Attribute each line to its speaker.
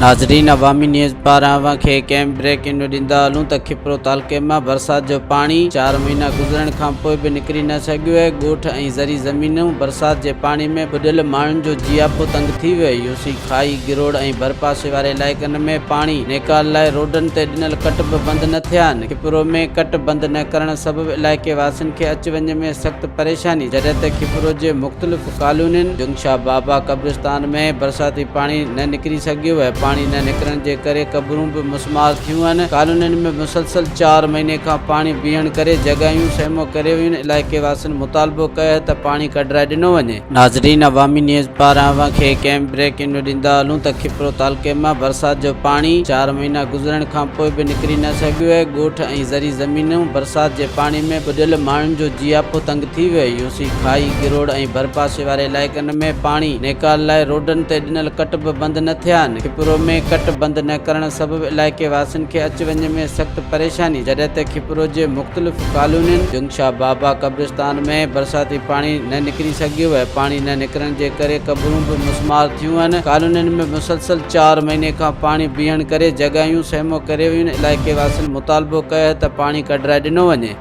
Speaker 1: ناظرين عوامي نيوز پاران اوهان کي ڪنهن بريڪنگ نيوز ڏيندا هلون ته کپرو تعلقي مان برسات جو پاڻي چار مهينا گذرڻ کانپوء به نڪري نه سگهيو آهي، ڳوٺ ۽ زرعي زمينون برسات جي پاڻي ۾ ٻڏل ماڻهن جو جياپو تنگ ٿي ويو آهي، يوسي کائي، گروڙ ۽ ڀرپاسي واري علائقن ۾ پاڻي نيڪال لاء روڊن تي ڏنل ڪٽ به بند نه ٿيا آهن، کپرو ۾ ڪٽ بند نه ڪرڻ سبب علائقي واسين کي اچ وڃ ۾ سخت پريشاني، جڏهن ته کپرو جي مختلف ڪالونين، جنگشاهه بابا قبرستان ۾ برساتي پاڻي نه نڪري سگهيو ۽ پاڻي نه نڪرڻ جي ڪري قبرون به مسمار ٿيون آهن، ڪالونين ۾ مسلسل چار مهيني کان پاڻي بيهڻ ڪري جڳهيون سيمو ڪري ويون، علائقي واسين مطالبو ڪيو آهي ته پاڻي ڪڍرائي ڏنو وڃي. ناظرين عوامي نيوز پاران اوهان کي ڪنهن بريڪنگ نيوز ڏيندا هلون ته کپرو تعلقي مان برسات جو پاڻي چار مهينا گذرڻ کانپوء به نڪري نه سگهيو آهي، ڳوٺ ۽ زرعي زمينون برسات جي پاڻي ۾ ٻڏل ماڻهن جو جياپو تنگ ٿي ويو، يوسي کائي، گروڙ ۽ ڀرپاسي واري علائقن ۾ پاڻي نيڪال لاء روڊن تي ڏنل ڪٽ به بند نه ٿيا آهن، کپرو ۾ ڪٽ بند نه ڪرڻ سبب علائقي واسين کي اچ وڃ ۾ سخت پريشاني، جڏهن ته کپرو جي مختلف ڪالونين، جنگشاهه بابا قبرستان ۾ برساتي پاڻي نه نڪري سگهيو ۽ پاڻي نه نڪرڻ جي ڪري قبرون به مسمار ٿيون آهن، ڪالونين ۾ مسلسل چار مهيني کان پاڻي بيهڻ ڪري جڳهيون سيمو ڪري ويون، علائقي واسين مطالبو ڪيو آهي ته پاڻي ڪڍرائي ڏنو وڃي.